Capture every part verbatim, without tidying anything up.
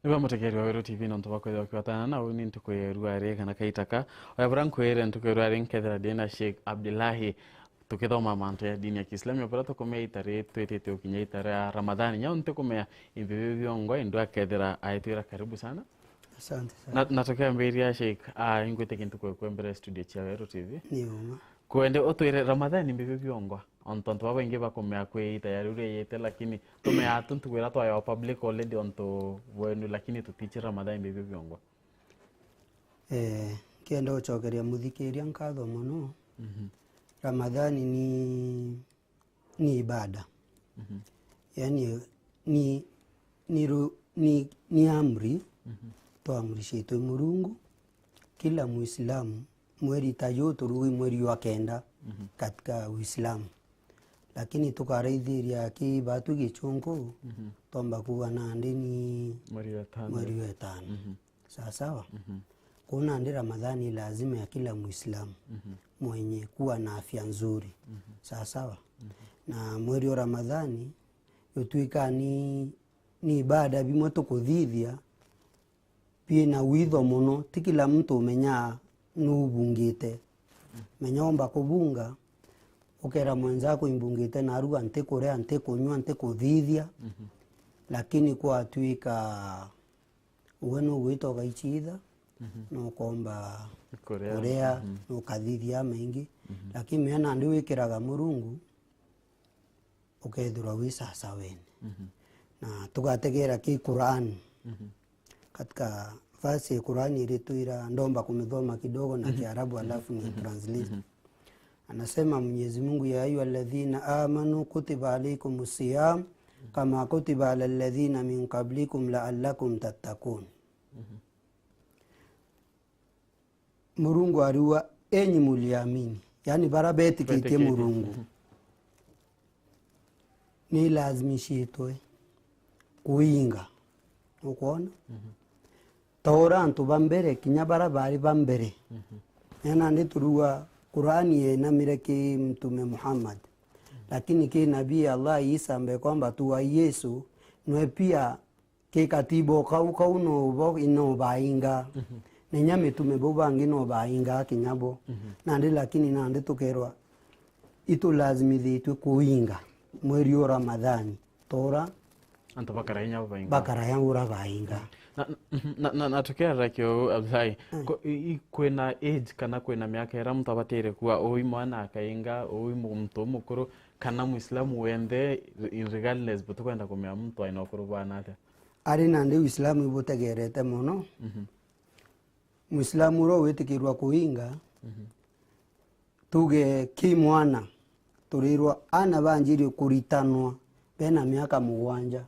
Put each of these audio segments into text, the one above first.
Niba mutegeri wa Weru T V, nontu bwa kwithirwa ukiwatana na uni ntuku ya irua ri kana kaitaka. Oya bura nkwire ntuku ya irua ri nkethira ndi na Sheikh Abdullahi, tukithoma mantu ya dini ya Kiislamu, ya bura tukumea itari twitite ukinya itari ya Ramadhani. Nyau ntikumea imbibi biongwa, indu akethira aitwira karibu sana. Asante sana. Na, na tukiambiria Sheikh, ah, ingwite kintu kwekwe mbere studio cia Weru T V. Ni uma. Kwende utwire Ramadhani imbibi biongwa. Ontu antu babaingi bakumea kwi itaya riu rieyite, lakini tumea tu ntuku iria twayo public already ontu bwenu, lakini tutichire Ramadhani imbibi biongwa. Eh, nkienda gucokeria muthikiria nkatho mono. Mhm. Ramadhani ni, ni ibada. Mhm. Yani, ni, ni ru-, ni, ni amri, mhm, twaamrishitwe Murungu. Kila Muislamu, mweri ta juu turugi mweri jwa kenda, mhm, katika Uislamu. Lakini tukaraithiria ki batu gichunku, mhm, twamba kuuga nandi ni mweri wa itano. Mweri wa itano. Mhm. Sawa sawa? Mhm. Kwa nandi Ramadhani lazima ya kila Muislamu, mhm, mwenye kuwa na afya nzuri. Mhm. Sawa sawa? Mhm. Na mweri wa Ramadhani, jutwika ni, ni ibada bimwe tukuthithia, bina witho mono, ti kila muntu umenyaa nu ubungite. Menya omba kubunga, ukera mwenzako, "Imbungite naruga, ntikuria, ntikunywa, ntikuthithia." Mhm. Lakini kwatwika uwe nugwita ugaichitha, mhm, nukomba kuria, kuria, mhm, nukathithia maingi. Mhm. Lakini menya nandi wikiraga Murungu, ukethirwa wi sasaweni. Mhm. Na tugategera ki Qur'an. Mhm. Katika verse ya Qur'an iritwira, ndomba kumithoma kidogo na, mhm, Kiarabu, alafu ni, mhm, translate. Mhm. Anasema Mwenyezi Mungu, "Ya ayyuhalladhina amanu kutiba alaykumus siyam kama kutiba ala alladhina min qablikum la'allakum tattaqun." Mhm. Murungu ariuga, "Enyi muliamini," yani bara betikitie, betikitie Murungu, mhm, ni lazimishitwe kuinga. Ukwona? Mhm. Ta ura antu ba mbere, kinya bara bari ba mbere. Mhm. Nena ndi turuga Qurani yenamire ki Mtume Muhammad. Mhm. Lakini ki Nabii Allah Isa ambaye kwamba tuwa Yesu, nwe pia ki katiba o kau, kau no bo, no bainga. Mhm. Na inya mitume bau bangi no bainga kinya bo. Mhm. Nandi lakini nandi tukerwa itulazimithitue kuinga mweri o Ramadhani, tora antu bakara inya bo bainga. Bakara inya ura bainga. Na, na, mhm, na, na, na tukiarira kiu, Abdullahi, mm, ko-, i, i, kwina age kana kwina miaka iria muntu abatire kuwa, ui mwana akainga, ui muntu umukuru, kana Muislamu wenthe, regardless, butikwenda kumenya muntu aina ukuru bwana atia? Ari nandi Uislamu ibutegerete mono. Mhm. Muislamu uria witikirwa kuinga, mhm, tuge ki mwana, turirwa ana banjirie kuritanwa bena miaka mugwanja.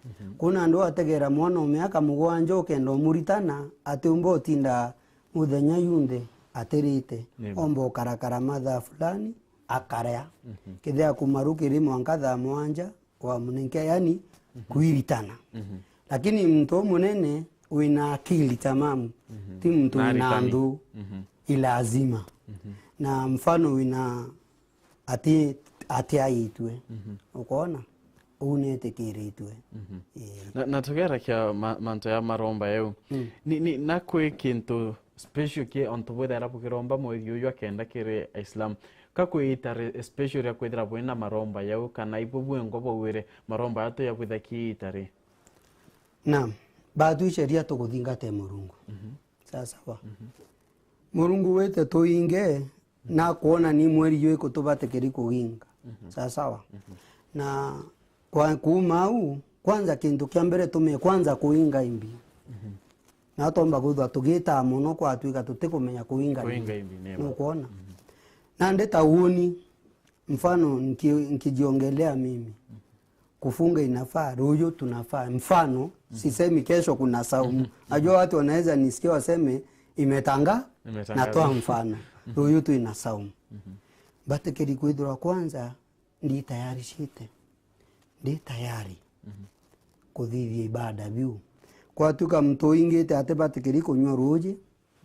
Mhm. Kuna andu ategera mwana o miaka mugwanja ukenda umuritana, atiumba utinda muthenya yunthe atirite. Nima. Omba ukarakara mathaa fulani, akaria. Mhm. Kethira kumaru kiri mwanka thaa mwanja, wamunenke, yani, mhm, kwiritana. Mhm. Lakini muntu umunene wina akili tamamu, mhm, ti muntu wina nthu, mhm, ilazima. Mhm. Na mfano wina ati, atiaitue. Mhm. Ukona? Uu nitikiritue. Mhm. Ii. Na, na tugerakia ma-, mantu ya maromba yau. Mm. Ni, ni, na kwi kintu special ki ontu bwithaira bukiromba mweri uyu wa kenda kiri Islam? Ka kwi itari special ria kwithira bwina maromba yau, kana ibu bwengwa bwauire maromba yatu ya bwitha ki itari? Naam, batwiceria tuguthingate Murungu. Mhm. Sawa sawa. Mhm. Murungu wite tuinge, mhm, na kwona ni mweri jwiku tubatikiri kuginga. Mhm. Sawa sawa. Mhm. Na kwa, kuuma au, kwanza kintu kia mbere tume kwanza kuinga imbi. Mhm. Na tomba kwithwa tugitaa mono kwatwika tutikumenya kuinga imbi. Kuinga imbi, nima. Nukwona? Mhm. Nandi ta uni, mfano nki-, nkijiongelea mimi. Kufunga inafaa, ruju tunafaa. Mfano, mhm, sisemi kesho kuna saumu. Mhm. Najua watu wanaweza nisikia waseme, "Imetanga-, imetangazwa." Natoa mfano. Mhm. Ruju twina saumu. Mhm. Batikiri kwithirwa kwanza, ndi tayari shite. Ndi tayari, mhm, kuthithia ibada biu. Kwatuka muntu uingite atibatikiri kunywa ruji,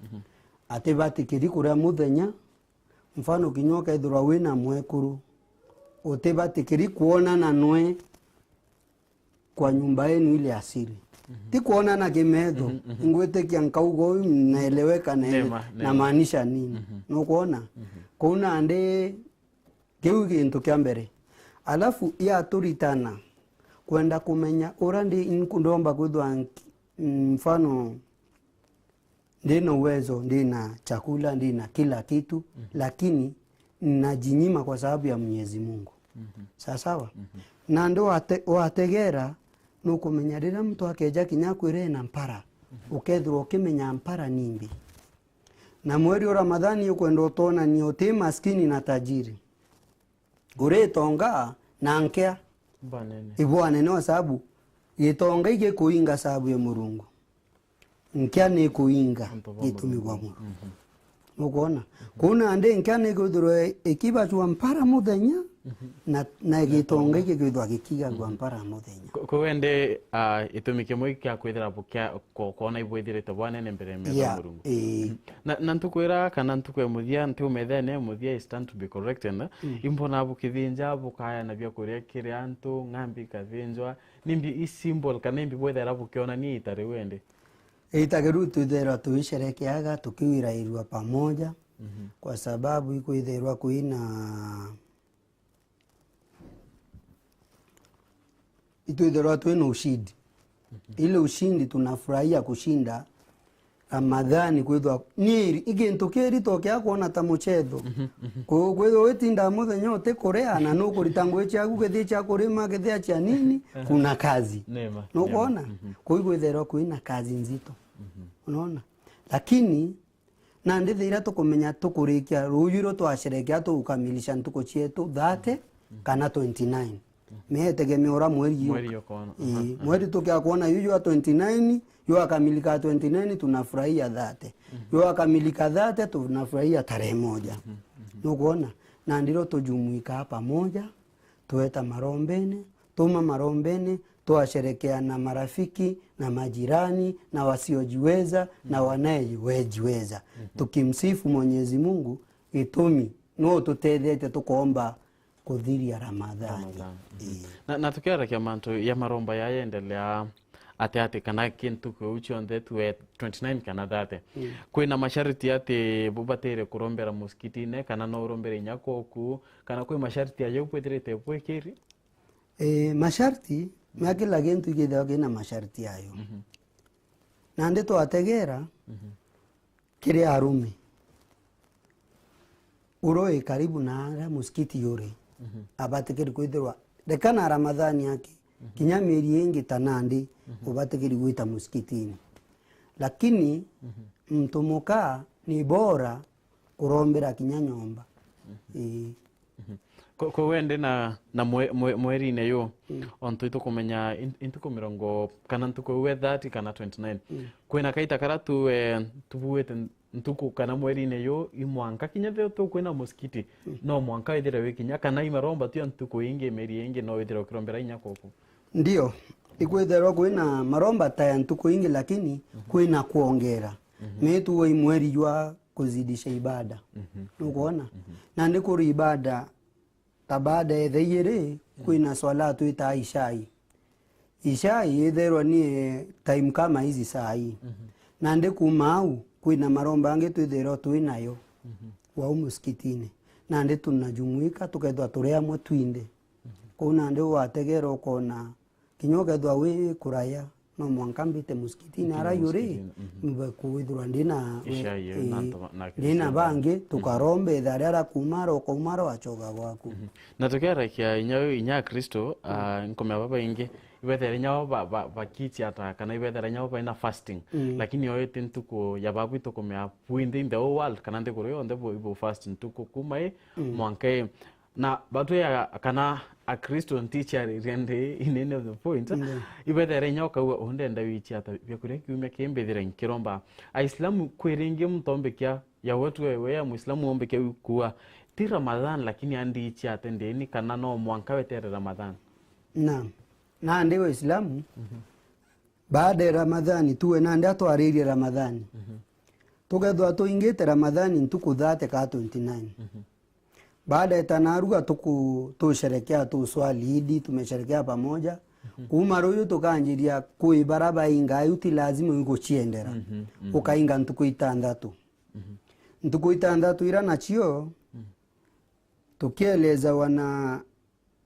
mhm, atibatikiri kuria muthenya. Mfano, kinya ukethirwa wina mwekuru, utibatikiri kwonana nwe kwa nyumba yenu ile asili. Ti kwonana kimetho. Ngwitikia nkauga uyu naeleweka na namaanisha nini. Nukwona? Kuu nandi kiu gintu kia mbere. Alafu yaturitana kwenda kumenya uria ndi, ndomba kwithwa nk-, mfano, ndina uwezo, ndina chakula, ndina kila kitu, lakini najinyima kwa sababu ya Mwenyezi Mungu. Sawa sawa? Nandi wate-, wategera, nukumenya riria muntu akeja kinya kwira ena mpara, ukethirwa ukimenya mpara ni mbi. Na mweri o Ramadhani ukwenda utonania uti maskini na tajiri. Uri itonga na nkea. Banene. Ibwanene kwa sababu gitonga igikuinga sababu ya Murungu. Nkea ni kuinga gitumi bwa Murungu. Nukwona? Kuu nandi nkea ni kwithirwa ikibacwa mpara muthenya, na, na gitonga igikithwa gikigagwa mpara muthenya. Ku-, ku wende, ah, itumi kimwe kia kwithira bukia-, ko-, koona ibwithirite bwanene mbere ya metho ya Murungu. Ii. Na, na ntuku ira kana ntuku ya muthia, nti umethene ya muthia is stand to be corrected, imbona bukithinja, bukayana biakuria kiri antu, ng'ambi ikathinjwa, nimbi i symbol kana imbi bwethera bukionania ita riu indi? Ita riu twithirwa tuisherekeaga, tukiwirairua pamoja, kwa sababu ikwithirwa kwina itwithirwa twina ushindi. Ile ushindi tunafurahia kushinda Ramadhani kwithwa ni iri-, i gintu kirito kia kwona ta muchetho. Ku-, kwithwa witinda muthenya utikuria na nukurita ngui ciaku, githia cia kurima, githia cia nini, kuna kazi. Nukwona? Kuu ikwithirwa kwina kazi nzito. Unaona? Lakini nandi thiira tukumenya tukurikia ruuju ruu twasherekea tugukamilisha ntuku cietu thirty kana twenty-nine. Mea itegemea uria mweri yu-, mweri ukoona. Ii, mweri tukia kwona yu jwa twenty-nine, jwakamilika twenty-nine, tunafurahia thirty. Jwakamilika thirty, tunafurahia tarehe moja. Nukwona? Na ndiro tujumuika pamoja, tweta marombene, tuma marombene, twasherekea na marafiki, na majirani, na wasiojiweza, na wanayejiweza. Tukimsifu Mwenyezi Mungu, gitumi no tutethetie tukomba kuthiria Ramadhani. Ramadhani. Ii. Na, na tukiarakia mantu ya maromba ya yendelea ati ati kana kintu kiu cionthe tue twenty-nine kana thirty. Kwina masharti ati bubatire kurombera musikitine, kana no urombere inya koku, kana kwi masharti ayo bwithirite bwikiri? Ii, masharti ma kila gintu igithagwa kina masharti ayo. Nandi twategera kiri arume. Uria wi karibu na aria musikiti uri, abatikiri kwithirwa, reka na Ramadhani aki, kinya mieri ingi ta nandi, ubatikiri gwita musikitini. Lakini muntu muka ni bora kurombera kinya nyomba. Ii. Ko, ko wende na, na mwe-, mwe-, mwerine yu, ontu itukumenya in-, intuku mirongo, kana ntuku iwe thirty kana twenty-nine. Kwina kaita karia tu, eh, tubuite ntuku kana mwerine yu, i mwanka kinya thio tukwina musikiti, no mwanka withire wi kinya, kana i maromba tu ya ntuku ingi, mieri ingi, no withire ukirombera inya kuku? Ndio, ikwithirwa kwina maromba ta ya ntuku ingi, lakini kwina kwongera. Mitu i mweri jwa kuzidisha ibada. Nukwona? Nandi kuri ibada ta baada ya thaa ijiri, kwina swala twitaa ishai. Ishai itherwa ni time kama hizi saa hii. Nandi kuma au, kwina maromba angi twithirwa twinayo wau musikitini. Nandi tunajumuika, tukethwa turi amwe twinthe. Kuu nandi wategera ukona kinya ukethwa wi kuraya, no mwanka mbite musikitini ara yuri, mbe kwithirwa ndina, ndina bangi, tukarombe ithaa riria rakumara, ukaumara wachoka gwaku. Na tukiarakia inya, inya Kristo, ah, nkomea babaingi, ibethera inya bo ba, ba, bakichata, kana ibethera inya bo baina fasting. Lakini yo iti ntuku ya babu itukumea bwinthe in the whole world, kana nthiguru yonthe bo, ibo fast ntuku kuma i, mwanka i. Na batwia kana Akristo ntichiariria ndi in any of the point. Ibethera inya ukauga, "Oh, ndenda wichata biakuria kiumia kii mbithire nkiromba." Aislamu kwi ringi muntu ombikia ya wetu wewe ya Muislamu ombikia kuwa ti Ramadhan, lakini andichate ndini kana no mwanka wetere Ramadhan? Naam. Nandi Waislamu, baada ya Ramadhani, tuwe nandi atwaririe Ramadhani. Tukethwa tuingite Ramadhani ntuku thirty ka twenty-nine. Baada ya tanaruga tuku-, tusherekea, tuswali Idi, tumesherekea pamoja. Mhm. Kuuma ruuju tukanjiria kwi bara baingaa iu ti lazima iguciendera. Mhm, mhm. Ukainga ntuku itanthatu. Mhm. Ntuku itanthatu ira nacio, mhm, tukielezawa na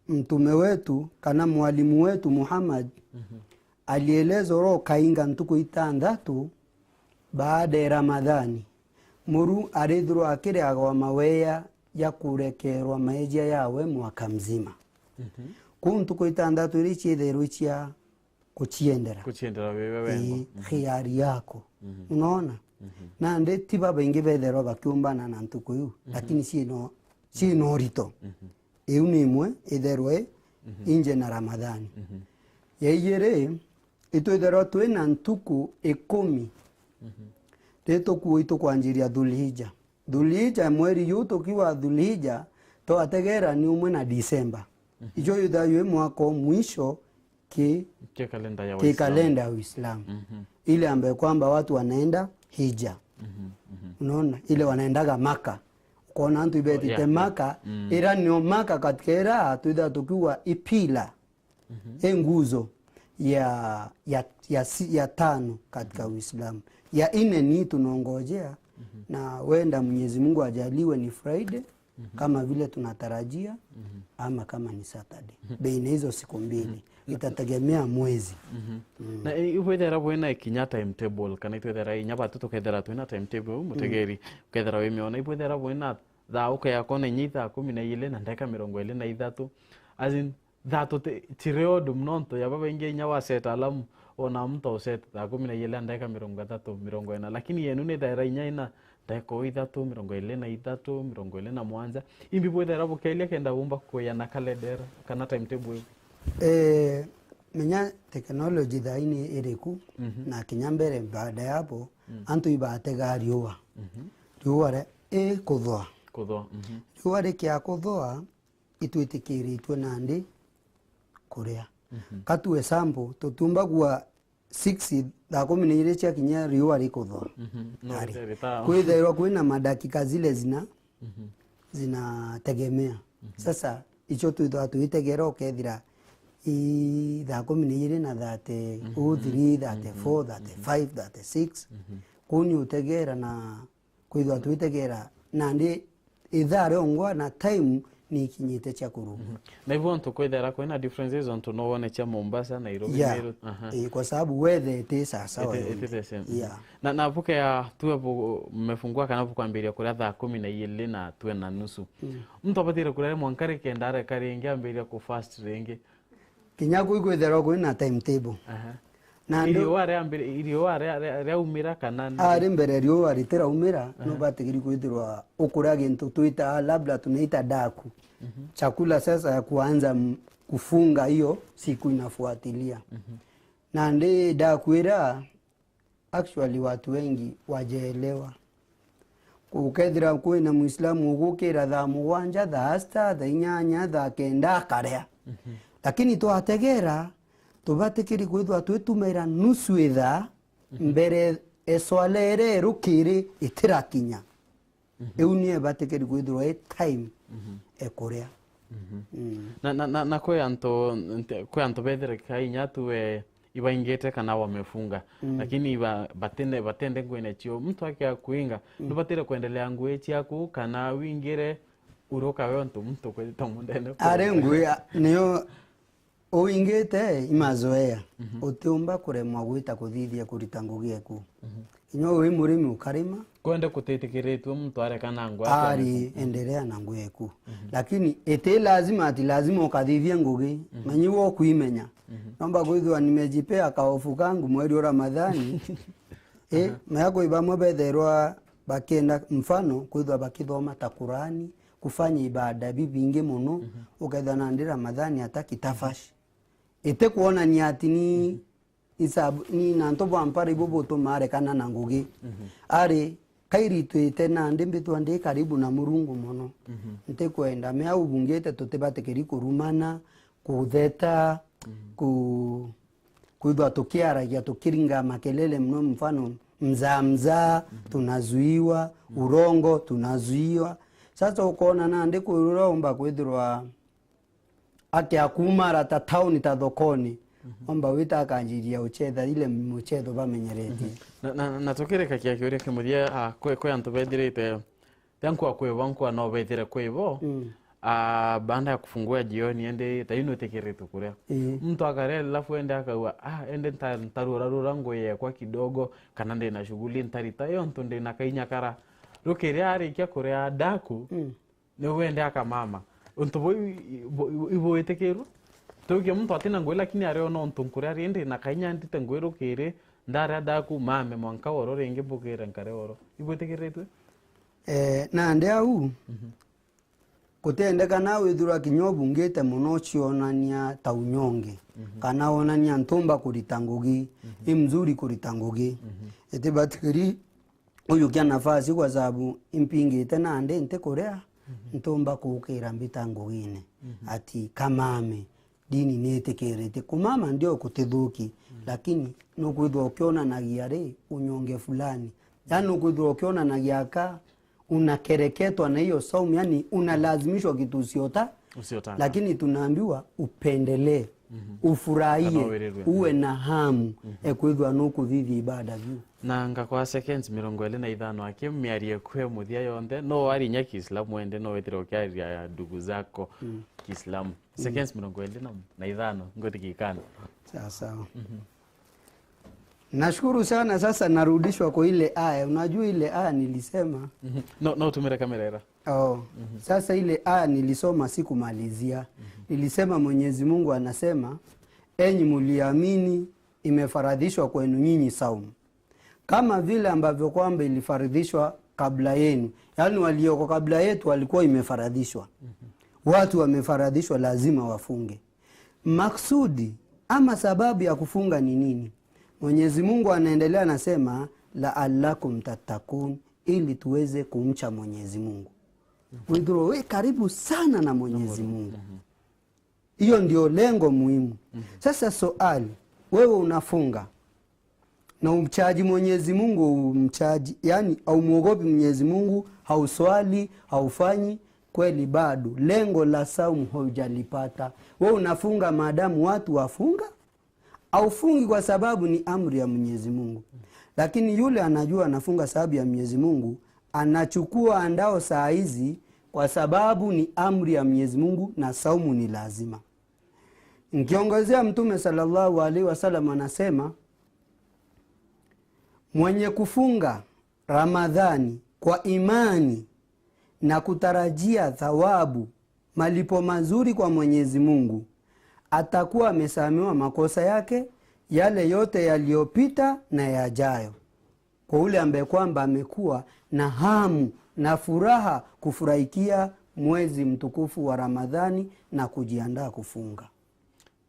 mtume wetu kana mwalimu wetu Muhammad, mhm, alieleza oro ukainga ntuku itanthatu baada ya Ramadhani, Muru arithirwa akireagwa maweya ja kurekerwa maejia yawe mwaka mzima. Mhm. Kuu ntuku itanthatu iria ciithairwa cia kuciendera. Kuciendera wewe wengwa. Ii, mhm, khiari yako. Mhm. Unaona? Mhm. Nandi ti babaingi bethairwa bakiumbana na ntuku iu, mhm, lakini ciina, ciina urito. Mhm. Iu ni imwe ithairwa i, mhm, inje na Ramadhani. Mhm. Ya ijiri, itwithairwa twina ntuku ikumi. Mhm. Ri tukuu itukwanjiria Dhulhija. Dhulhija, mweri juu tukiuga Dhulhija, twategera ni umwe na Disemba. Mhm. Ijo yithagirwa i mwaka o mwisho ki, ki kalenda ya ki Waislamu. Kalenda ya Uislamu. Mhm. Ile ambayo kwamba watu wanaenda hija. Mhm, mhm. Unaona? Ile wanaendaga Maka. Ukoona antu ibetite, yeah, yeah. Maka, mm, ira nio Maka katika ira twithaga tukiuga ipila. Mhm. E nguzo ya, ya, ya, si- ya tano katika, mhm, Uislamu. Ya nne ni tunongojea, mhm, na wenda Mwenyezi Mungu ajaliwe ni Friday, mhm, kama vile tunatarajia, mhm, ama kama ni Saturday. Mhm. Baina hizo siku mbili, mhm, itategemea mwezi. Mhm. Mm. Na i- ibwethera bwina ikinya timetable, kana itwethera inya batu tukethera twina timetable, mm, mutegeri, ukethera wimiona, ibwethera bwina thaa ukeyakona inya ithaa kumi na ili na ndeka mirongo ili na ithatu. As in, thaa tuti- tiri undu nontu ya babaingi inya wa set alarm, ona muntu au set thaa kumi na ili na ndeka mirongo ithatu, mirongo ina, lakini yenu ni thaira inya ina ndeka o ithatu, mirongo ili na ithatu, mirongo ili na mwanja. Imbi bwithera bukeria kenda umba kuya na kalendera kana timetable iu? Eh, menya technology thaini iriku, mhm, na kinya mbere baada ya hapo, mm, antu ibatega riua. Mhm. Riua ri- ikuthwa. Kuthwa, mhm. Riua rikia kuthwa, itwitikiritue nandi kuria. Mhm. Ka tu example, tutiumba gua six, thaa kumi na ili ciakinya riua rikuthwa. Mhm. No, ari, rita- kwithairwa kwina madakika zile zina, mhm, zinategemea. Mhm. Sasa, icio twithwa twitegera ukethira i thaa kumi na ili na thirty, mhm, three, mhm, thirty-four, mhm, thirty-five, thirty-six. Mhm. Kuu ni utegera na kwithwa twitegera nandi ithaa riongwa na time ni ikinyite cia kuruga. Mhm. Na ibu ontu kwithera kwina differences ontu no wone cia Mombasa, Nairobi, yeah, Meru. Aha. Eh, kwa sababu weather iti sawasawa. Iti- yonthe. Iti the same. Yeah. Na, na buke ya tuwe bu- mmefungua kana bukwambiria kuria thaa kumi na ili na twe na nusu. Mm. Muntu abatire kuria mwanka ri kenda areka ringi ambiria ku fast ringi. Kinya kuu kwithairwa kwina timetable. Aha. Na ndu- Iriua riambire- iriua ria- ria- riaumira kana ni- Ari mbere riua ritiraumira, aha, nubatigiri kwithirwa ukuria gintu twita, labda tunaita daku. Mhm. Chakula sasa ya kuanza m- kufunga hiyo siku inafuatilia. Mhm. Nandi daku ira, actually, watu wengi wajaelewa. Ukethira kwina Muislamu ugukira thaa mugwanja, thaa sita, thaa inyanya, thaa kenda akaria. Mhm. Lakini twategera, tubatikiri kwithwa twitumaira nusu ithaa, mhm, mbere eswala iria irukiri itirakinya. Mhm. Iu ni ebatikiri kwithirwa i time, mhm, ekuria. Mhm. Mm. Na, na, na, na kwi antu, nte- kwi antu bethirika inya tuwe ibaingite kana wamefunga. Mm. Lakini iba- batende- batende ngwine cio. Muntu akia kuinga, mm, nubatire kwendelea ngui ciaku kana wingire uruka we ontu muntu kwita mundene. Ari ngui a- niyo uingite imazoea. Mhm. Utiumba kuremwa gwita kuthithia kurita ngugi eku. Mhm. Inya wi murimi ukarima. Kwende kutitikiritwe muntu areka na ngui yake ari amefunga. Endelea na ngugi eku. Mhm. Lakini iti lazima ati lazima ukathithie ngugi. Mhm. Manyi we ukuimenya. Mhm. Nomba kwithirwa nimejipea kaofu kangu mweri wa Ramadhani. Eh, aha, maya kwi bamwe betherwa bakenda mfano kwithwa bakithoma ta Kurani, kufanya ibada bibingi muno, mhm, ukethwa nandi Ramadhani atakitafash. Iti kwonania ati ni, mhm, isabu, ni nantu bwa mpara ibo butuma arekana na ngugi. Mhm. Ari, kairitwite nandi mbitwa ndi karibu na Murungu mono. Mhm. Ntikwenda, mea ubungite tutibatikiri kurumana, kutheta, mhm, ku-, kwithwa tukiaragia tukiringa makelele muno, mfano mzaa mzaa, mhm, tunazuiwa, mhm, urongo tunazuiwa. Sasa ukona nandi kwirura umba kwithirwa akia kuuma ara ta tauni ta thokoni, omba wita akanjiria uchetha ile muchetho bamenyeretie. Na, na, na tukirikagia kiuria kimuthia, ah, kwi, kwi antu bethirite, tia nkwa kwi bo, nkwa no bethire kwi bo. Mm. Ah, baada ya kufungua jioni, ende, ta yu nutikiritwe kuria. Ii. Muntu akaria, alafu ende akaua, ah, ende nta-, ntarura rura nguo yekwa kidogo, kana ndina shughuli ntarita, yo ntu ndina kainya kara. Rukiria arikia kuria daku, Mm. Niu wende akamama. Untu buu i-, i-, bu-, i-, ibwitikirwe? Tuge muntu atina ngugi, lakini ario no untu nkuria rindi na kainya ndite ngugi rukiri, ndaria daku mame mwanka oro ringi mbukire nkare oro. Ibwitikiritwe? Eh, nandi au, Mhm. gutiendekana withirwa kinya ubungite mono ucionania ta unyonge, Mhm. kana wonania ntumba kurita ngugi, Mhm. i mzuri kurita ngugi. Mhm. Itibatikiri ujukia nafasi kwa sababu impingite nandi ntikuria, Mhm. ntumba kuukira mbita ngugine. Mhm. Ati kamame, dini niitikiritie. Kumama ndio kutithuki, Mhm. lakini nukwithirwa ukionanagia ri, unyonge fulani. Yaani nukwithirwa ukionanagia ka unakereketwa na hiyo saumu, yani unalazimishwa kitu usiota-, Usiotaka. lakini tunaambiwa upendelee, Mhm. ufurahie, Kana uwirirwe. uwe na hamu, Mhm. ekwithwa nukuthithia ibada biu. Na ngakwa seconds mirongo iri na ithano aki miario kwe muthia yonthe, no warinya Kiislamu wende, no wethire ukiaria ndugu zako Mm. Kiislamu. Mm. Seconds mirongo iri na, na ithano, ngwitikia ikana. Sawa sawa. Mhm. Nashukuru sana, sasa narudishwa kwa ile aya. Unajua ile aya nilisema? Mhm. No, no utumire kamera era. Oh. Mhm. Sasa ile aya nilisoma sikumalizia. Mhm. Nilisema Mwenyezi Mungu anasema, "Enyi mliamini, imefaradhishwa kwenu nyinyi saumu. Kama vile ambavyo kwamba ilifaradhishwa kabla yenu." Yaani walioko kabla yetu walikuwa imefaradhishwa. Mhm. Watu wamefaradhishwa lazima wafunge. Maksudi ama sababu ya kufunga ni nini? Mwenyezi Mungu anaendelea anasema, "La'allakum tattaqun," ili tuweze kumcha Mwenyezi Mungu. Withirwa wi karibu sana na Mwenyezi Mungu. Mhm. Hiyo ndio lengo muhimu. Mhm. Sasa swali, wewe unafunga na umchaji Mwenyezi Mungu, umchaji, yani haumuogopi Mwenyezi Mungu, hauswali, haufanyi, kweli bado lengo la saumu haujalipata. Wewe unafunga maadamu watu wafunga, haufungi kwa sababu ni amri ya Mwenyezi Mungu. Lakini yule anajua anafunga sababu ya Mwenyezi Mungu, anachukua andao saa hizi kwa sababu ni amri ya Mwenyezi Mungu na saumu ni lazima. Nkiongezea, Mtume sallallahu alaihi wasallam anasema, "Mwenye kufunga Ramadhani kwa imani na kutarajia thawabu, malipo mazuri kwa Mwenyezi Mungu, atakuwa amesamehewa makosa yake, yale yote yaliyopita na yajayo." Kwa ule ambaye kwamba amekuwa na hamu na furaha kufurahikia mwezi mtukufu wa Ramadhani na kujiandaa kufunga.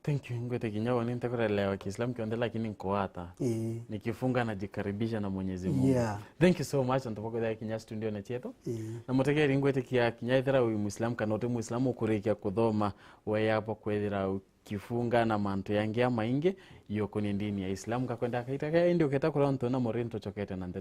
Thank you. Ngwete kinya woni ntekurelewa Kiislamu kionthe, lakini nkwata. Ii. Nikifunga najikaribisha na Mwenyezi Mungu. Yeah. Thank you so much, antu bakwithira kinya studio na chieto. Ii. Na mutegeri ngwete kia kinya ithira wi Muislamu kana uti Muislamu ukurikia kuthoma, we yabo kwithira ukifunga na mantu yangi amaingi yokoni ndini ya Islamu. Ngakwenda kaita ke, indi uketa kuria untu na muri ntuchokete na ndeto